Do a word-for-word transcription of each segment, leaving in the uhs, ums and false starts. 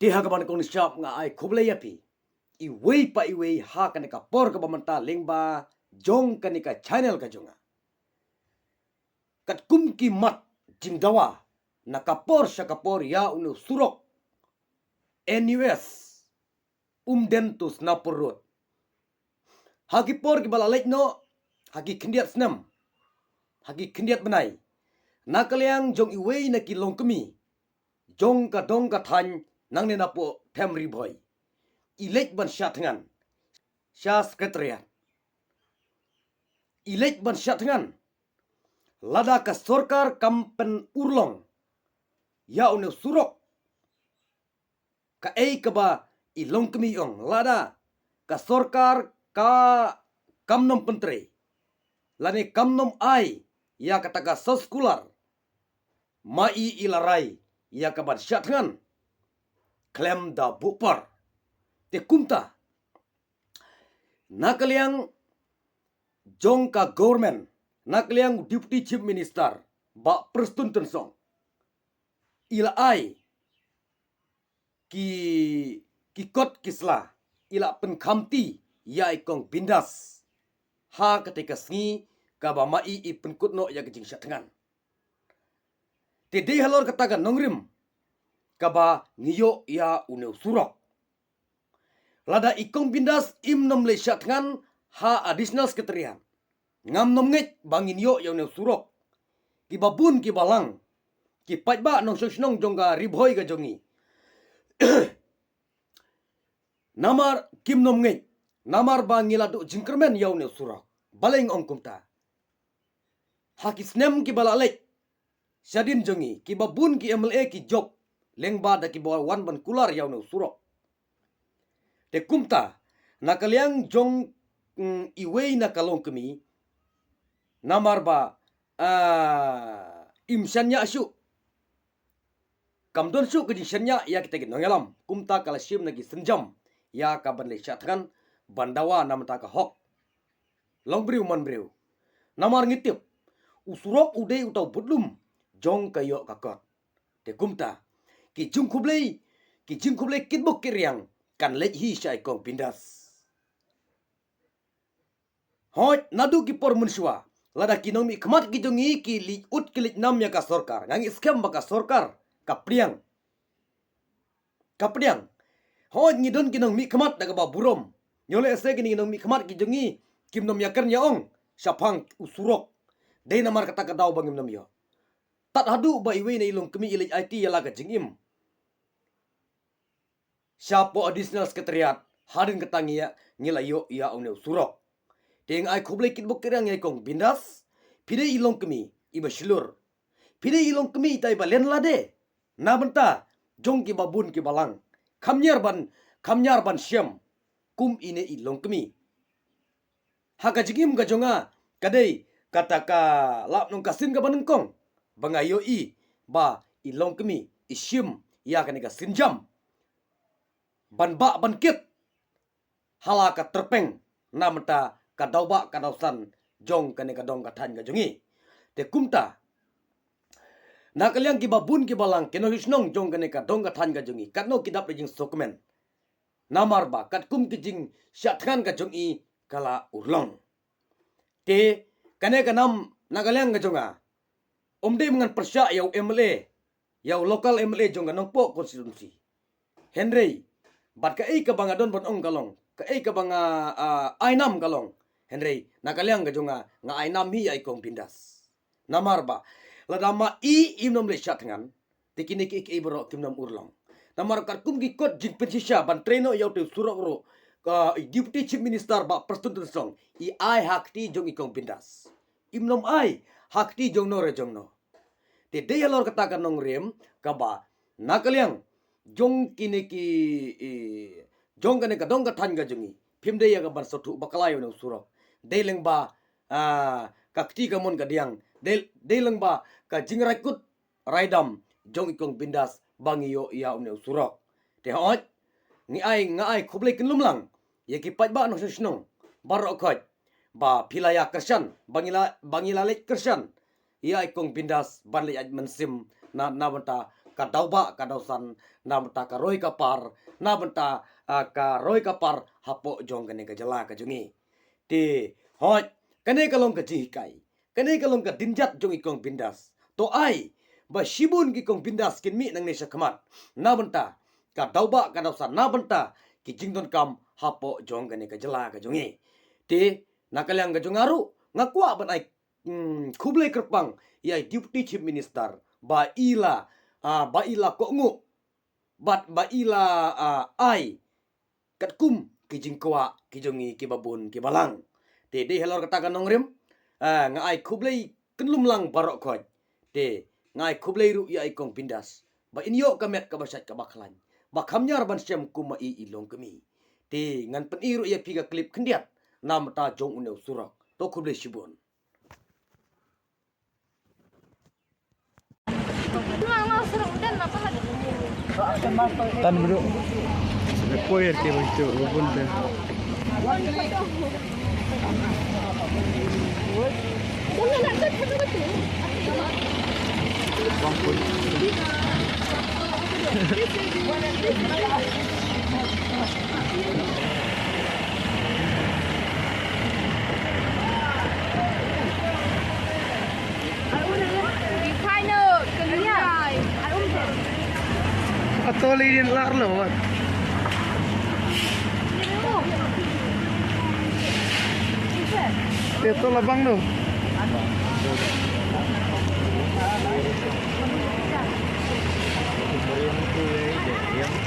Te ha kaba nyngkong nyngshap nga ai khublei ïa phi iwei pa iwei ha kane ka por kaba mynta lyngba jong kane ka channel ka jong nga. Katkum ki mat jingdawa na ka por sha ka por ïa une u surok N U S Umden to Snapor Road. Ha ki por kiba la leit noh, ha ki khyndiat snem, ha ki khyndiat bnai, na ka liang jong iwei na ki longkmie jong ka dong ka thaiñ nangne napoh them Ri Bhoi, i leit ban shah thngan sha Secretariat. I leit ban shah thngan lada ka sorkar kam pynurlong ïa une u surok. Kaei kaba i longkmie i ong, lada ka sorkar ka kam nym pyntrei lane kam nym ai ïa kata ka soskular, ma i i la rai ïa ka ban shah thngan khlem da buh por. Te kumta, na ka liang jong ka government, na ka liang Deputy Chief Minister Bah Prestone Tynsong, i la ai ki, ki kot ki sla, i la pynkhamti ïa i Kong Bindas ha kata ka sngi kaba ma i i pynkut noh ïa ka jingshah thngan. Te dei halor kata ka nongrim kaba ngi ïoh ïa une u surok. Lada i Kong Bindas im nym leit shah thngan ha Additional Secretariat, ngam nym ngeit ba ngin ïoh ïa une u surok. Kiba bun kiba lang, ki paidbah nongshong shnong jong ka Ri Bhoi ka jong ngi, namar kim nym ngeit, namar ba ngi la duh jingkyrmen ïa une u surok. Balei nga ong kumta? Ha ki snem kiba la leit shadien jong ngi, kiba bun ki M L A ki jop lyngba da kiba wan ban kular ïa une u surok. Te kumta, na ka liang jong, mm, iwei na ka longkmie, namar ba, ah, im shaniah shuh, kam don shuh ka jingshaniah ïa kita ki nongïalam, kumta ka la shim na ki sienjam ïa ka ban leit shah thngan ban dawa na bynta ka hok long briew man briew. Namar ngi tip u surok u dei uta u budlum jong ka ïoh ka kot. Te kumta, ki jingkhublei, ki jingkhublei kitbok kitriang kan leit hi sha i Kong Bindas. Hooid, naduh ki por mynshuwa, lada ki nongmihkhmat ki jong ngi ki leit ud ki leit nam ïa ka sorkar, nga ngeit skhem ba ka sorkar ka pdiang. Ka pdiang. Hooid, ngi don ki nongmihkhmat da kaba burom. Ïoh lehse kine ki nongmihkhmat ki jong ngi kim nym ïakren ïa ong shaphang u surok. Dei namar kata ka daw ba ngim nym ïoh. Tad haduh ba iwei na i longkmie i leit aiti ïa la ka jingim shapoh Additional Secretariat, hadien kata ngi ïa, ngi la ïoh ïa une u surok. Te nga ai khublei kitbok kitriang ïa i Kong Bindas, phi dei i longkmie iba shlur. Phi dei i longkmie ita iba len lade na bynta jong kiba bun kiba lang. Kham ñiar ban, kham ñiar ban shem kum ine i longkmie. Ha ka jingim ka jong nga, ka dei kata ka lap nong ka sien kaba nyngkong ba nga ïohi ba i longkmie i shim ïa kane ka sienjam ban bah ban kit ha la ka tyrpeng na bynta ka daw bah ka daw san jong kane ka dong ka thaiñ ka jong ngi. Te kumta, na ka liang kiba bun kiba lang ki nongshong shnong jong kane ka dong ka thaiñ ka jong ngi, katno ki dap da jingsngewkmen. Namar ba katkum ki jingshah thngan ka jong i ka la urlong. Te kane ka nam na ka liang ka jong nga, ym dei ba ngan pyrshah ïa u M L A, ïa u local M L A jong ka Nongpoh constituency. Hynrei bad kaei kaba nga don ban ong ka long, kaei kaba nga, ah, ai nam ka long. Hynrei na ka liang ka jong nga, nga ai nam hi ïa i Kong Bindas. Namar ba lada ma i im nym leit shah thngan, te kine kiei kiei baroh kim nym urlong. Namar katkum ki kot jingpynshisha ban trei noh ïa utei u surok ruh, ka Deputy Chief Minister Bah Prestone Tynsong i ai ha kti jong i Kong Bindas. Im nym ai ha kti jongno re jongno. Te dei halor kata ka nongrim kaba na ka liang jong kine ki, i, jong kane ka dong ka thaiñ ka jong ngi, phim dei ïa ka ban sngewthuh bakla ïa une u surok. Dei lyngba, ah, ka kti ka mon ka diang, dei, dei lyngba ka jingrai kut rai dam jong i Kong Bindas ba ngi ïoh ïa une u surok. Te hooid, ngi ai, nga ai khublei kynlum lang ïa ki paidbah nongshong shnong baroh khoit ba phi la ïa kyrshan, ba ngi la, ba ngi la leit kyrshan ïa i Kong Bindas ban leit ait mynsiem na, na bynta ka dawbah ka dawsan, na bynta ka roi ka par, na bynta, ah, ka roi ka par hapoh jong kane ka jylla ka jong ngi. Te hooid, kane ka long ka jinghikai, kane ka long ka dynjat jong i kong Bindas. To ai ba shibun ki kong Bindas kin mih nangne sha khmat, na bynta ka dawbah ka dawsan, na bynta ki jingdonkam hapoh jong kane ka jylla ka jong ngi. Te na ka liang ka jong nga ruh nga kwah ban ai, hmm, khublei kyrpang ïa i Deputy Chief Minister ba i la, ah, ba i la kohnguh bad ba i la, ah, ai katkum ki jingkwah ki jong ngi kiba bun kiba lang. Te dei halor kata ka nongrim, ah, nga ai khublei kynlum lang baroh khoit. Te nga ai khublei ruh ïa i kong Bindas ba in ïoh ka met kaba shait kaba khlaiñ, ba kham ñiar ban shem kum ma i i longkmie. Te ngan pyni ruh ïa phi ka clip khyndiat na bynta jong une u surok. To khublei shibun. Tan bro. Koyer ke bro, bro. Ato lei din lar lo wat. Te to labang do.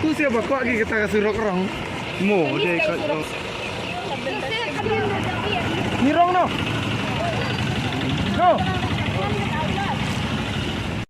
Tu siapa kuat ki kita ka surok rong. Mo, dia ikut. Ni rong no. No.